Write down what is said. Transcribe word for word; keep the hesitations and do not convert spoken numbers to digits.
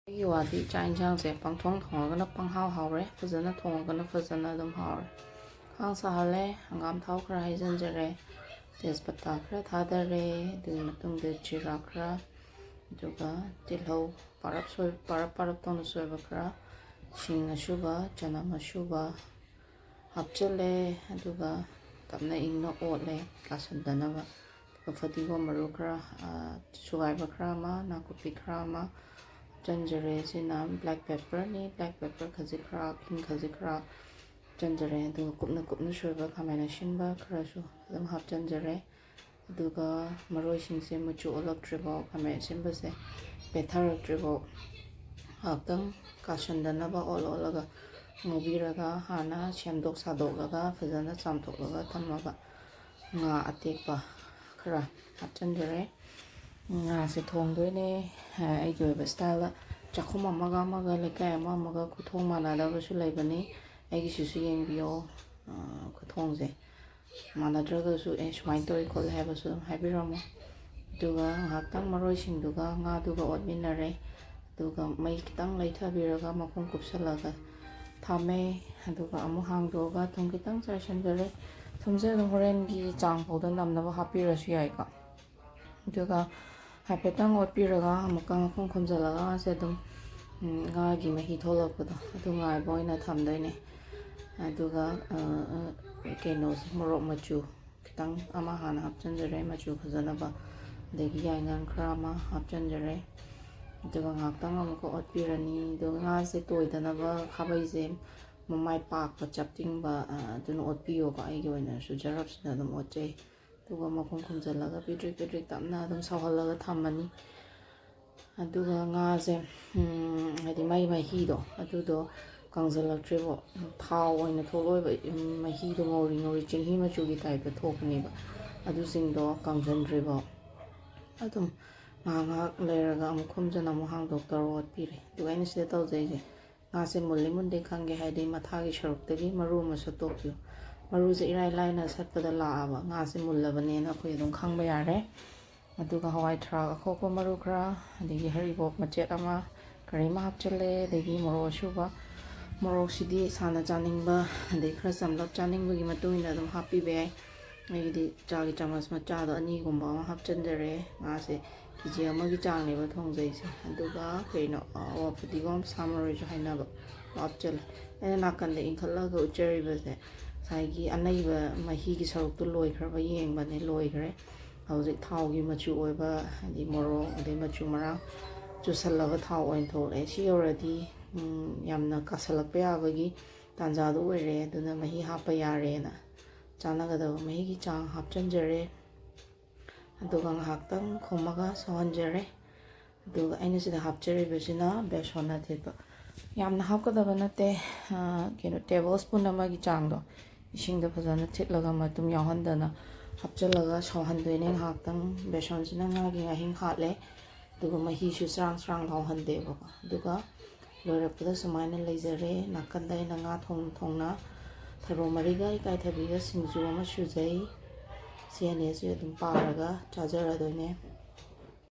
ꯑꯩꯒꯤ ꯋꯥꯗꯤ ꯆꯥꯛ ꯌꯦꯟꯁꯥꯡꯁꯦ ꯄꯪꯊꯣꯡ ꯊꯣꯡꯉꯒꯅ ꯄꯪꯍꯥꯎ ꯍꯥꯎꯔꯦ, ꯐꯖꯅ ꯊꯣꯡꯉꯒꯅ ꯐꯖꯅ ꯑꯗꯨꯝ ꯍꯥꯎꯔꯦ꯫ ꯈꯥꯡ ꯁꯥꯍꯜꯂꯦ, ꯍꯪꯒꯥꯝ ꯊꯥꯎ ꯈꯔ ꯍꯩꯖꯤꯟꯖꯔꯦ, ꯇꯦꯖꯄꯇꯥ ꯈꯔ ꯊꯥꯗꯔꯦ, ꯑꯗꯨꯒꯤ ꯃꯇꯨꯡꯗ ꯖꯤꯔꯥ ꯈꯔ, ꯑꯗꯨꯒ ꯇꯤꯜꯍꯧ ꯄꯥꯔꯞ ꯁꯣꯏ-, ꯄꯥꯔꯞ ꯄꯥꯔꯞ ꯇꯧꯅ ꯁꯣꯏꯕ ꯈꯔ, ꯁꯤꯡ ꯑꯁꯨꯕ, ꯆꯅꯝ ꯑꯁꯨꯕ ꯍꯥꯞꯆꯤꯜꯂꯦ꯫ ꯑꯗꯨꯒ ꯇꯞꯅ ꯏꯪꯅ ꯑꯣꯠꯂꯦ ꯀꯥꯁꯟꯗꯅꯕ꯫ ꯑꯗꯨꯒ ꯐꯗꯤꯒꯣꯝ ꯃꯔꯨ ꯈꯔ, ꯑ, ꯁꯨꯒꯥꯏꯕ ꯈꯔ ꯑꯃ, ꯅꯥꯀꯨꯞꯄꯤ ꯈꯔ ꯑꯃ ꯍꯥꯞꯆꯤꯟꯖꯔꯦ꯫ ꯁꯤꯅ black pepperꯅꯤ, black pepper ꯈꯖꯤꯛ ꯈꯔ, ꯍꯤꯡ ꯈꯖꯤꯛ ꯈꯔ ꯍꯥꯞꯆꯤꯟꯖꯔꯦ꯫ ꯑꯗꯨꯒ ꯀꯨꯞꯅ ꯀꯨꯞꯅ ꯁꯣꯏꯕ ꯈꯥꯃꯦꯟ ꯑꯁꯤꯟꯕ ꯈꯔꯁꯨ ꯑꯗꯨꯝ ꯍꯥꯞꯆꯤꯟꯖꯔꯦ꯫ ꯑꯗꯨꯒ ꯃꯔꯣꯏꯁꯤꯡꯁꯦ ꯃꯆꯨ ꯑꯣꯜꯂꯛꯇ꯭ꯔꯤꯐꯥꯎ, ꯈꯥꯃꯦꯟ ꯑꯁꯤꯟꯕꯁꯦ ꯄꯦꯠꯊꯔꯛꯇ꯭ꯔꯤꯐꯥꯎ ꯉꯥꯏꯍꯥꯛꯇꯪ ꯀꯥꯁꯟꯗꯅꯕ ꯑꯣꯠ ꯑꯣꯠꯂꯒ ꯉꯧꯕꯤꯔꯒ, ꯍꯥꯟꯅ ꯁꯦꯝꯗꯣꯛ ꯁꯥꯗꯣꯛꯂꯒ ꯐꯖꯅ ꯆꯥꯝꯊꯣꯛꯂꯒ ꯊꯝꯃꯕ ꯉꯥ ꯑꯇꯦꯛꯄ ꯈꯔ ꯍꯥꯞꯆꯤꯟꯖꯔꯦ꯫ ꯉꯥꯁꯦ ꯊꯣꯡꯗꯣꯏꯅꯦ ꯑꯩꯒꯤ ꯑꯣꯏꯕ ꯏꯁꯇꯥꯏꯜꯗ꯫ ꯆꯥꯛꯈꯨꯝ ꯑꯃꯒ ꯑꯃꯒ, ꯂꯩꯀꯥꯏ ꯑꯃ ꯑꯃꯒ ꯈꯨꯊꯣꯡ ꯃꯥꯟꯅꯗꯕꯁꯨ ꯂꯩꯕꯅꯤ꯫ ꯑꯩꯒꯤꯁꯤꯁꯨ ꯌꯦꯡꯕꯤꯌꯣ, ꯑ, ꯈꯨꯊꯣꯡꯁꯦ꯫ ꯃꯥꯟꯅꯗ꯭ꯔꯒꯁꯨ, "ꯑꯦ, ꯁꯨꯃꯥꯏꯅ ꯇꯧꯏ ꯈꯣꯠꯂꯤ" ꯍꯥꯏꯕꯁꯨ ꯑꯗꯨꯝ ꯍꯥꯏꯕꯤꯔꯝꯃꯣ꯫ ꯑꯗꯨꯒ ꯉꯥꯏꯍꯥꯛꯇꯪ ꯃꯔꯣꯏꯁꯤꯡꯗꯨꯒ ꯉꯥꯗꯨꯒ ꯑꯣꯠꯃꯤꯟꯅꯔꯦ꯫ ꯑꯗꯨꯒ ꯃꯩ ꯈꯤꯇꯪ ꯂꯩꯊꯕꯤꯔꯒ ꯃꯈꯨꯝ ꯀꯨꯞꯁꯜꯂꯒ ꯊꯝꯃꯦ꯫ ꯑꯗꯨꯒ ꯑꯃꯨꯛ ꯍꯥꯡꯗꯣꯛꯑꯒ ꯊꯨꯝ ꯈꯤꯇꯪ ꯆꯥꯏꯁꯤꯟꯖꯔꯦ꯫ ꯊꯨꯝꯁꯦ ꯑꯗꯨꯝ ꯍꯣꯔꯦꯟꯒꯤ ꯆꯥꯡ ꯐꯥꯎꯗ ꯅꯝꯅꯕ ꯍꯥꯞꯄꯤꯔꯁꯨ ꯌꯥꯏꯀꯣ꯫ ꯑꯗꯨꯒ ꯍꯥꯏꯐꯦꯠꯇꯪ ꯑꯣꯠꯄꯤꯔꯒ ꯑꯃꯨꯛꯀ ꯃꯈꯨꯝ ꯈꯨꯝꯖꯤꯜꯂꯒ ꯃꯥꯁꯦ ꯑꯗꯨꯝ, ꯎꯝ, ꯉꯥꯒꯤ ꯃꯍꯤ ꯊꯣꯛꯂꯛꯄꯗꯣ ꯑꯗꯨ ꯉꯥꯏꯕ ꯑꯣꯏꯅ ꯊꯝꯗꯣꯏꯅꯦ꯫ ꯑꯗꯨꯒ, ꯑ, ꯑ, ꯀꯩꯅꯣꯁꯦ, ꯃꯣꯔꯣꯛ ꯃꯆꯨ ꯈꯤꯇꯪ ꯑꯃ ꯍꯥꯟꯅ ꯍꯥꯞꯆꯤꯟꯖꯔꯦ, ꯃꯆꯨ ꯐꯖꯅꯕ꯫ ꯑꯗꯒꯤ ꯌꯥꯏꯉꯪ ꯈꯔ ꯑꯃ ꯍꯥꯞꯆꯤꯟꯖꯔꯦ꯫ ꯑꯗꯨꯒ ꯉꯥꯏꯍꯥꯛꯇꯪ ꯑꯃꯨꯛꯀ ꯑꯣꯠꯄꯤꯔꯅꯤ꯫ ꯑꯗꯨꯒ ꯉꯥꯁꯦ ꯇꯣꯏꯗꯅꯕ ꯈꯥꯕꯩꯁꯦ ꯃꯃꯥꯏ ꯄꯥꯛꯄ, ꯆꯞꯇꯤꯡꯕ, ꯑ, ꯑꯗꯨꯅ ꯑꯣꯠꯄꯤꯌꯣꯀꯣ꯫ ꯑꯩꯒꯤ ꯑꯣꯏꯅꯁꯨ ꯖꯔꯞꯁꯤꯅ ꯑꯗꯨꯝ ꯑꯣꯠꯆꯩ꯫ ꯑꯗꯨꯒ ꯃꯈꯨꯝ ꯈꯨꯝꯖꯤꯜꯂꯒ ꯄꯤꯗ꯭ꯔꯤꯛ ꯄꯤꯗ꯭ꯔꯤꯛ ꯇꯞꯅ ꯑꯗꯨꯝ ꯁꯧꯍꯜꯂꯒ ꯊꯝꯃꯅꯤ꯫ ꯑꯗꯨꯒ ꯉꯥꯁꯦ, ꯎꯝ, ꯍꯥꯏꯗꯤ ꯃꯥꯏ ꯃꯍꯤꯗꯣ ꯑꯗꯨꯗꯣ ꯀꯪꯁꯤꯜꯂꯛꯇ꯭ꯔꯤꯕꯣ, ꯊꯥꯎ ꯑꯣꯏꯅ ꯊꯣꯛꯂꯛꯑꯣꯏꯕ, ꯎꯝ, ꯃꯍꯤꯗꯣ ꯉꯧꯔꯤ ꯉꯧꯔꯤ ꯆꯦꯡꯍꯤ ꯃꯆꯨꯒꯤ ꯇꯥꯏꯞꯇ ꯊꯣꯛꯄꯅꯦꯕ꯫ ꯑꯗꯨꯁꯤꯡꯗꯣ ꯀꯪꯁꯤꯟꯗ꯭ꯔꯤꯕꯣ ꯑꯗꯨꯝ ꯉꯥꯏꯍꯥꯛ ꯉꯥꯏꯍꯥꯛ ꯂꯩꯔꯒ ꯑꯃꯨꯛ ꯈꯨꯝꯖꯤꯟꯅ ꯑꯃꯨꯛ ꯍꯥꯡꯗꯣꯛꯇꯧꯔ ꯑꯣꯠꯄꯤꯔꯦ꯫ ꯑꯗꯨꯒ ꯑꯩꯅ ꯁꯤꯗ ꯇꯧꯖꯩꯁꯦ, ꯉꯥꯁꯦ ꯃꯨꯜꯂꯤ ꯃꯨꯟꯗꯦ ꯈꯪꯒꯦ ꯍꯥꯏꯗꯤ ꯃꯊꯥꯒꯤ ꯁꯔꯨꯛꯇꯒꯤ ꯃꯔꯨ ꯑꯃ ꯁꯠꯇꯣꯛꯄꯤꯌꯨ꯫ ꯃꯔꯨꯁꯦ ꯏꯔꯥꯏ ꯂꯥꯏꯅ ꯁꯠꯄꯗ ꯂꯥꯛꯑꯕ ꯉꯥꯁꯦ ꯃꯨꯜꯂꯕꯅꯦꯅ ꯑꯩꯈꯣꯏ ꯑꯗꯨꯝ ꯈꯪꯕ ꯌꯥꯔꯦ꯫ ꯑꯗꯨꯒ ꯍꯋꯥꯏ ꯊ꯭ꯔꯥꯛ ꯑꯀꯣꯛꯄ ꯃꯔꯨ ꯈꯔ, ꯑꯗꯒꯤ ꯍꯔꯤꯕꯣꯞ ꯃꯆꯦꯠ ꯑꯃ, ꯀꯔꯤ ꯑꯃ ꯍꯥꯞꯆꯤꯜꯂꯦ, ꯑꯗꯒꯤ ꯃꯣꯔꯣꯛ ꯑꯁꯨꯕ, ꯃꯣꯔꯣꯛꯁꯤꯗꯤ ꯏꯁꯥꯅ ꯆꯥꯅꯤꯡꯕ ꯑꯗꯩ ꯈꯔ ꯆꯝꯂꯞ ꯆꯥꯅꯤꯡꯕꯒꯤ ꯃꯇꯨꯡ ꯏꯟꯅ ꯑꯗꯨꯝ ꯍꯥꯞꯄꯤꯕ ꯌꯥꯏ꯫ ꯑꯩꯒꯤꯗꯤ ꯆꯥꯒꯤ ꯆꯥꯃꯁ ꯃꯆꯥꯗꯣ ꯑꯅꯤꯒꯨꯝꯕ ꯑꯃ ꯍꯥꯞꯆꯤꯟꯖꯔꯦ꯫ ꯉꯥꯁꯦ ꯀꯦ ꯖꯤ ꯑꯃꯒꯤ ꯆꯥꯡꯅꯦꯕ ꯊꯣꯡꯖꯩꯁꯦ꯫ ꯑꯗꯨꯒ ꯀꯩꯅꯣ, ꯑ, ꯐꯗꯤꯒꯣꯝ, ꯁꯥ ꯃꯔꯣꯏꯁꯨ ꯍꯥꯏꯅꯕ ꯍꯥꯞꯆꯤꯜꯂꯦ꯫ ꯑꯩꯅ ꯅꯥꯀꯟꯗ ꯏꯟꯈꯠꯂꯒ ꯎꯠꯆꯔꯤꯕꯁꯦ ꯉꯁꯥꯏꯒꯤ ꯑꯅꯩꯕ ꯃꯍꯤꯒꯤ ꯁꯔꯨꯛꯇꯨ ꯂꯣꯏꯈ꯭ꯔꯕ ꯌꯦꯡꯕꯅꯦ꯫ ꯂꯣꯏꯈ꯭ꯔꯦ꯫ ꯍꯧꯖꯤꯛ ꯊꯥꯎꯒꯤ ꯃꯆꯨ ꯑꯣꯏꯕ, ꯍꯥꯏꯗꯤ ꯃꯣꯔꯣꯛ ꯑꯗꯩ ꯃꯆꯨ ꯃꯔꯥꯡ ꯆꯨꯁꯜꯂꯕ ꯊꯥꯎ ꯑꯣꯏꯅ ꯊꯣꯛꯂꯛꯑꯦ꯫ ꯁꯤ ꯌꯧꯔꯗꯤ, ꯎꯝ, ꯌꯥꯝꯅ ꯀꯥꯁꯜꯂꯛꯄ ꯌꯥꯕꯒꯤ ꯇꯥꯟꯖꯥꯗꯣ ꯑꯣꯏꯔꯦ꯫ ꯑꯗꯨꯅ ꯃꯍꯤ ꯍꯥꯞꯄ ꯌꯥꯔꯦꯅ ꯆꯥꯟꯅꯒꯗꯕ ꯃꯍꯤꯒꯤ ꯆꯥꯡ ꯍꯥꯞꯆꯤꯟꯖꯔꯦ꯫ ꯑꯗꯨꯒ ꯉꯥꯏꯍꯥꯛꯇꯪ ꯈꯨꯝꯃꯒ ꯁꯧꯍꯟꯖꯔꯦ꯫ ꯑꯗꯨꯒ ꯑꯩꯅ ꯁꯤꯗ ꯍꯥꯞꯆꯔꯤꯕꯁꯤꯅ ꯕꯦꯁꯣꯟ ꯑꯊꯤꯠꯄ꯫ ꯌꯥꯝꯅ ꯍꯥꯞꯀꯗꯕ ꯅꯠꯇꯦ꯫ ꯑ, ꯀꯩꯅꯣ, ꯇꯦꯕꯜ ꯁ꯭ꯄꯨꯟ ꯑꯃꯒꯤ ꯆꯥꯡꯗꯣ ꯏꯁꯤꯡꯗ ꯐꯖꯅ ꯊꯤꯠꯂꯒ ꯃꯇꯨꯝ ꯌꯥꯎꯍꯟꯗꯅ ꯍꯥꯞꯆꯤꯜꯂꯒ ꯁꯧꯍꯟꯗꯣꯏꯅꯦ ꯉꯥꯏꯍꯥꯛꯇꯪ꯫ ꯕꯦꯁꯣꯟꯁꯤꯅ ꯉꯥꯒꯤ ꯉꯥꯍꯤꯡ ꯍꯥꯠꯂꯦ꯫ ꯑꯗꯨꯒ ꯃꯍꯤꯁꯨ ꯆ꯭ꯔꯥꯡ ꯆ꯭ꯔꯥꯡ ꯂꯥꯎꯍꯟꯗꯦꯕꯀꯣ꯫ ꯑꯗꯨꯒ ꯂꯣꯏꯔꯛꯄꯗ ꯁꯨꯃꯥꯏꯅ ꯂꯩꯖꯔꯦ꯫ ꯅꯥꯀꯟꯗ ꯑꯩꯅ ꯉꯥ ꯊꯣꯡ ꯊꯣꯡꯅ ꯊꯔꯣ ꯃꯔꯤꯒ ꯏꯀꯥꯏꯊꯕꯤꯒ ꯁꯤꯡꯖꯨ ꯑꯃ ꯁꯨꯖꯩ꯫ ꯁꯤ ꯑꯅꯤꯁꯤ ꯑꯗꯨꯝ ꯄꯥꯔꯒ ꯆꯥꯖꯔꯗꯣꯏꯅꯦ꯫